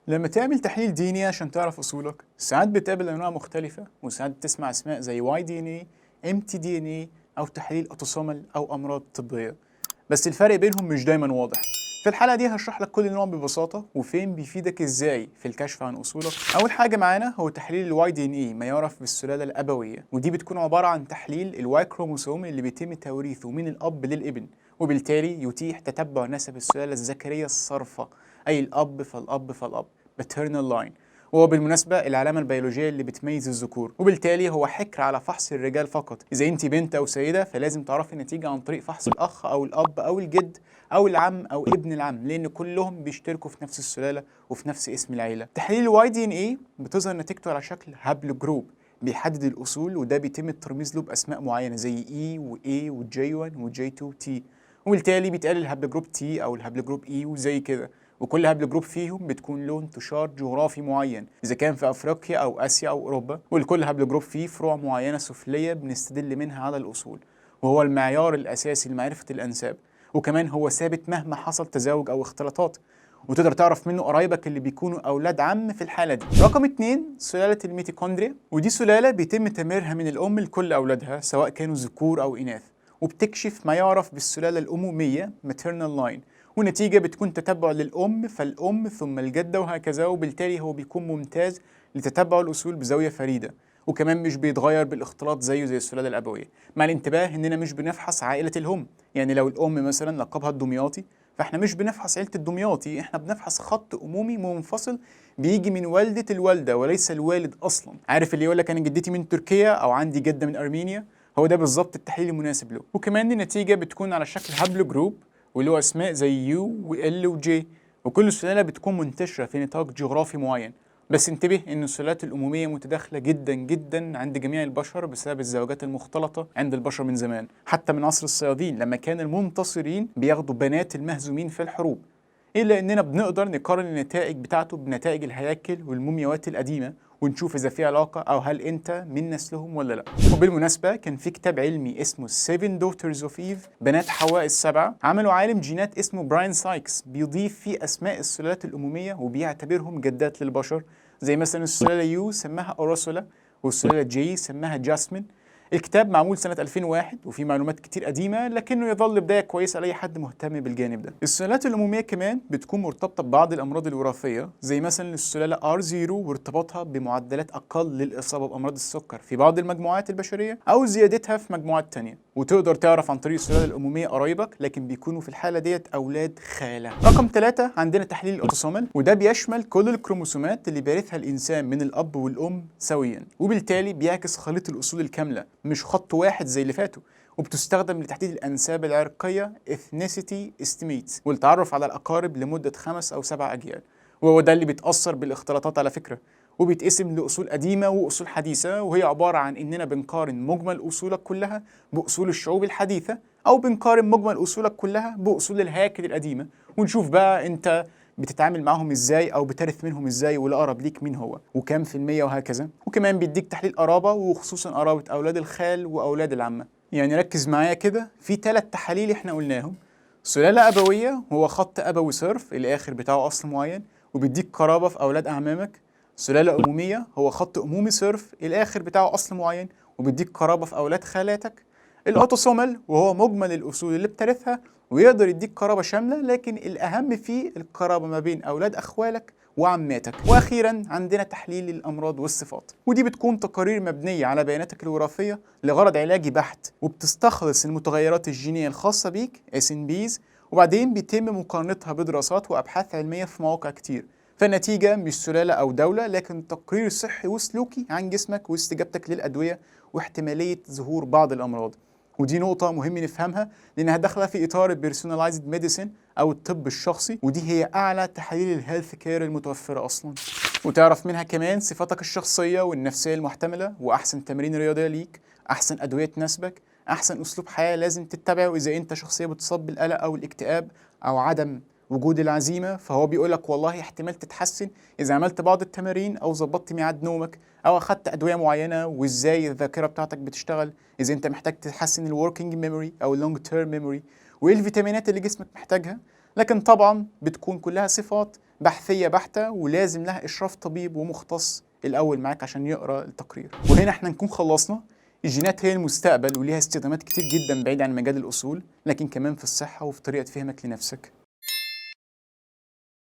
لما تعمل تحليل DNA عشان تعرف اصولك، ساعات بتقابل انواع مختلفه، وساعات بتسمع اسماء زي واي دي ان اي، ام تي دي ان اي، او تحليل autosomal او امراض طبيه، بس الفرق بينهم مش دايما واضح. في الحلقة دي هشرح لك كل نوع ببساطة وفين بيفيدك ازاي في الكشف عن اصولك. اول حاجة معانا هو تحليل ال Y DNA، ما يعرف بالسلاله الابويه، ودي بتكون عبارة عن تحليل ال Y chromosome اللي بيتم توريثه من الاب للابن، وبالتالي يتيح تتبع نسب السلالة الذكريه الصرفه، اي الاب فالاب فالاب، paternal line. وهو بالمناسبة العلامة البيولوجية اللي بتميز الذكور، وبالتالي هو حكر على فحص الرجال فقط. إذا أنت بنت أو سيدة فلازم تعرفي النتيجة عن طريق فحص الأخ أو الأب أو الجد أو العم أو ابن العم، لأن كلهم بيشتركوا في نفس السلالة وفي نفس اسم العيلة. تحليل ال Y DNA بتظهر نتيجته على شكل haplogroup بيحدد الأصول، وده بيتم الترميز له بأسماء معينة زي E و A و J1 و J2 T، وبالتالي بيتقال ال haplogroup T أو ال haplogroup E وزي كده. وكل haplogroup فيهم بتكون له انتشار جغرافي معين، اذا كان في افريقيا او اسيا او اوروبا، ولكل haplogroup فيه فروع معينة سفليه بنستدل منها على الاصول، وهو المعيار الاساسي لمعرفة الانساب. وكمان هو ثابت مهما حصل تزاوج او اختلاطات، وتقدر تعرف منه قرايبك اللي بيكونوا اولاد عم في الحالة دي. رقم 2 سلالة الميتوكوندريا، ودي سلالة بيتم تمريرها من الام لكل اولادها سواء كانوا ذكور او اناث، وبتكشف ما يعرف بالسلاله الاموميه maternal line، والنتيجة بتكون تتبع للأم فالأم ثم الجدة وهكذا، وبالتالي هو بيكون ممتاز لتتبع الأصول بزاوية فريدة، وكمان مش بيتغير بالاختلاط زيه زي السلالة الأبوية، مع الانتباه إننا مش بنفحص عائلة الهم. يعني لو الأم مثلا لقبها الدمياطي فاحنا مش بنفحص عيلة الدمياطي، احنا بنفحص خط أمومي منفصل بيجي من والدة الوالدة وليس الوالد أصلا. عارف اللي يقول لك أنا جدتي من تركيا أو عندي جدة من أرمينيا؟ هو ده بالظبط التحليل المناسب له. وكمان النتيجة بتكون على شكل haplogroup وله اسماء زي U و L و J، وكل سلالة بتكون منتشرة في نطاق جغرافي معين. بس انتبه ان السلالات الاموميه متداخلة جدا جدا عند جميع البشر بسبب الزواجات المختلطة عند البشر من زمان، حتى من عصر الصيادين لما كان المنتصرين بياخدوا بنات المهزومين في الحروب. الا اننا بنقدر نقارن النتائج بتاعته بنتائج الهياكل والمومياوات القديمة ونشوف اذا في علاقة او هل انت من نسلهم ولا لا. وبالمناسبة كان في كتاب علمي اسمه Seven Daughters of Eve، بنات حواء السبعه، عمله عالم جينات اسمه براين سايكس، بيضيف فيه اسماء السلالات الاموميه وبيعتبرهم جدات للبشر، زي مثلا السلالة U سماها اورسولا، والسلاله J سماها جاسمين. الكتاب معمول سنة 2001 وفيه معلومات كتير قديمة، لكنه يظل بداية كويسة لأي حد مهتم بالجانب ده. السلالات الأمومية كمان بتكون مرتبطة ببعض الأمراض الوراثية، زي مثلا السلالة R0 وارتباطها بمعدلات أقل للإصابة بأمراض السكر في بعض المجموعات البشرية أو زيادتها في مجموعات تانية. وتقدر تعرف عن طريق السلالة الأمومية قرايبك، لكن بيكونوا في الحالة ديت أولاد خالة. رقم 3 عندنا تحليل ال autosomal، وده بيشمل كل الكروموسومات اللي بيرثها الإنسان من الأب والأم سويا، وبالتالي بيعكس خريطة الأصول الكاملة مش خط واحد زي اللي فاتوا، وبتستخدم لتحديد الأنساب العرقية ethnicity estimates والتعرف على الأقارب لمدة 5 أو 7 أجيال، وهو ده اللي بيتأثر بالاختلاطات على فكرة. وبيتقسم لأصول قديمة وأصول حديثة، وهي عبارة عن إننا بنقارن مجمل أصولك كلها بأصول الشعوب الحديثة، أو بنقارن مجمل أصولك كلها بأصول الهياكل القديمة، ونشوف بقى أنت بتتعامل معاهم ازاي او بترث منهم ازاي، والاقرب ليك مين هو وكام في المية وهكذا. وكمان بيديك تحليل قرابة، وخصوصا قرابة اولاد الخال واولاد العمة. يعني ركز معايا كده في 3 تحاليل احنا قلناهم: سلالة أبوية هو خط أبوي صرف الآخر بتاعه أصل معين وبيديك قرابة في أولاد أعمامك. سلالة أمومية هو خط أمومي صرف الآخر بتاعه أصل معين وبيديك قرابة في أولاد خالاتك. ال autosomal وهو مجمل الأصول اللي بترثها ويقدر يديك قرابة شاملة، لكن الأهم فيه القرابة ما بين أولاد أخوالك وعماتك. واخيرا عندنا تحليل الامراض والصفات، ودي بتكون تقارير مبنية على بياناتك الوراثية لغرض علاجي بحت، وبتستخلص المتغيرات الجينية الخاصة بيك SNPs، وبعدين بيتم مقارنتها بدراسات وابحاث علمية في مواقع كتير. فالنتيجة مش سلالة أو دولة، لكن تقرير صحي وسلوكي عن جسمك واستجابتك للأدوية واحتمالية ظهور بعض الأمراض. ودي نقطة مهم نفهمها لأنها داخلة في إطار ال personalized medicine أو الطب الشخصي، ودي هي أعلى تحاليل ال health care المتوفرة أصلا. وتعرف منها كمان صفاتك الشخصية والنفسية المحتملة، وأحسن تمارين رياضية ليك، أحسن أدوية تناسبك، أحسن أسلوب حياة لازم تتبعه إذا أنت شخصية بتصاب بالقلق أو الاكتئاب أو عدم وجود العزيمة، فهو بيقولك والله احتمال تتحسن إذا عملت بعض التمارين أو ظبطت ميعاد نومك أو أخدت أدوية معينة، وإزاي الذاكرة بتاعتك بتشتغل إذا أنت محتاج تحسن ال working memory أو ال long term memory، وإيه الفيتامينات اللي جسمك محتاجها. لكن طبعا بتكون كلها صفات بحثية بحتة، ولازم لها إشراف طبيب ومختص الأول معاك عشان يقرأ التقرير. وهنا احنا نكون خلصنا. الجينات هي المستقبل وليها استخدامات كتير جدا بعيد عن مجال الأصول، لكن كمان في الصحة وفي طريقة فهمك لنفسك.